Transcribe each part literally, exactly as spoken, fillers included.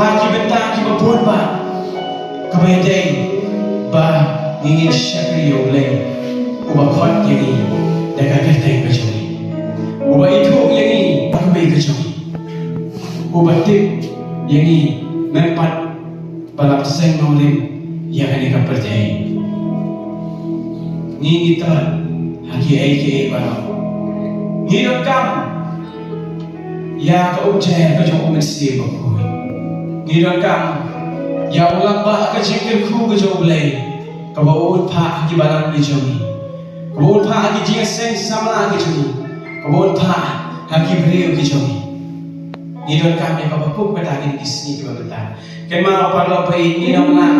Ha ki bynta kiba bun ba kaba ïadei ba ngi ngin shakri ïa U Blei uba khot ïa ngi da ka kyrteng ka jong ngi, uba ithuh ïa ngi da ka kmie ka jong ngi, uba tip ïa ngi mynpat ba la seng nongrim ïa kane ka pyrthei. Ngi ngi tlot ha kiei kiei baroh. Ngi donkam ïa ka umjer ka jong U Mynsiem Bakhuid. Ngi donkam ïa u lap ba ka jingkyrkhu ka jong U Blei, kaba un phah ha ki balang ki jong ngi, kaba un phah ha ki jingseng samla ki jong ngi, kaba un phah ha ki briew ki jong ngi. Ngi donkam ïa kaba kum kata kine ki sngi kiba mynta. Kynmaw paralok ba ïeit, ngi dang lah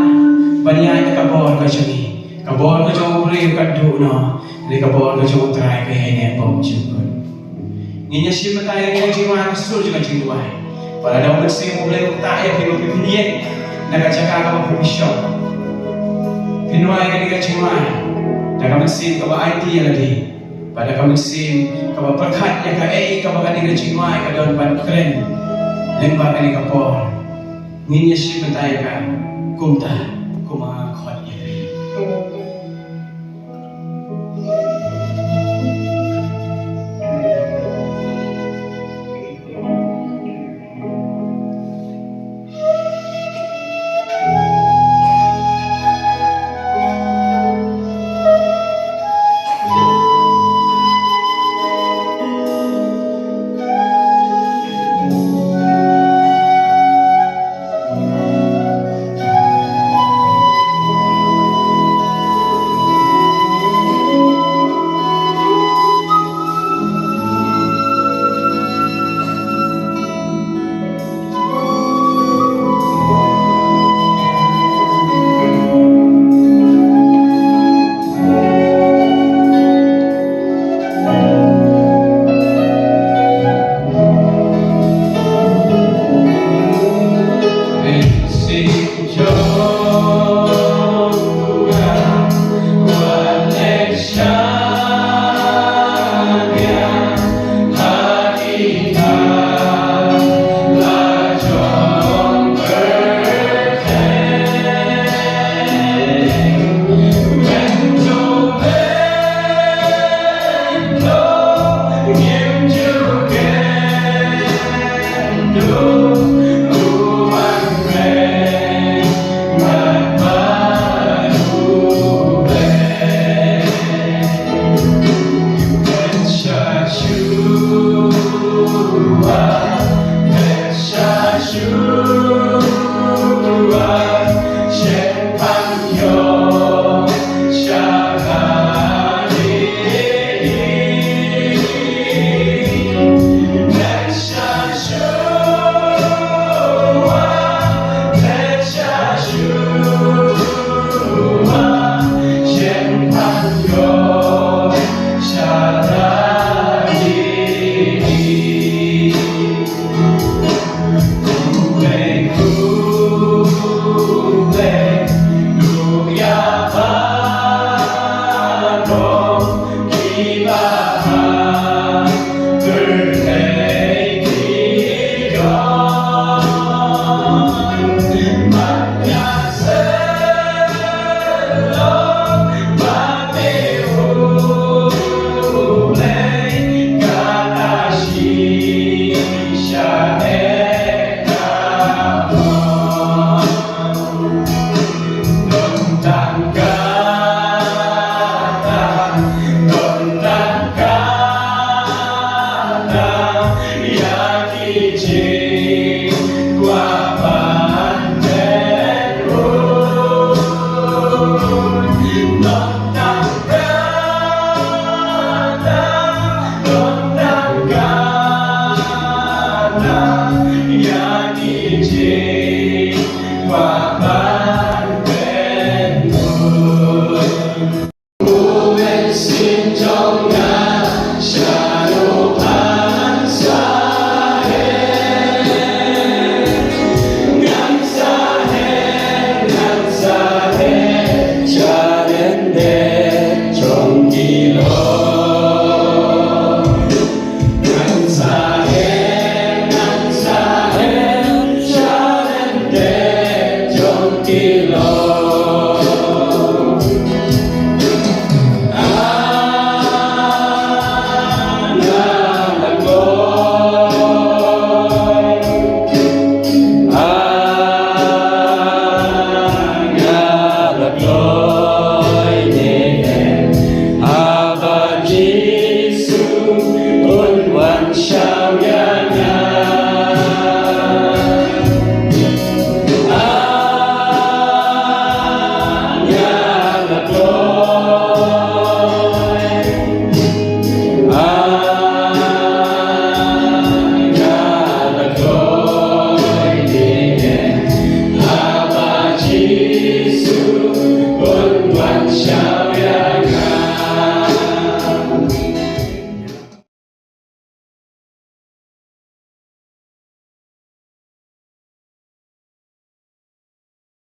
ban ïaid da ka bor ka jong ngi. Ka bor ka jong u briew ka duh noh, hynrei ka bor ka jong U Trai ka ïaineh bymjukut. Ngin ïa shim bynta ïa ka jingrwai ha ka sur jong ka jingduwai. Bad lada U Mynsiem U Blei u ktah ïa phi ba phin ïeng na ka jaka kaba phi shong, phin rwai ïa ka jingrwai da ka mynsiem kaba aiti ïa lade, bad da ka mynsiem kaba pyrkhat ïa kaei kaba kane ka jingrwai ka don ban kren lyngba kane ka por. Ngin ïa shim bynta ïa ka kumta, kumba nga khot ïa phi.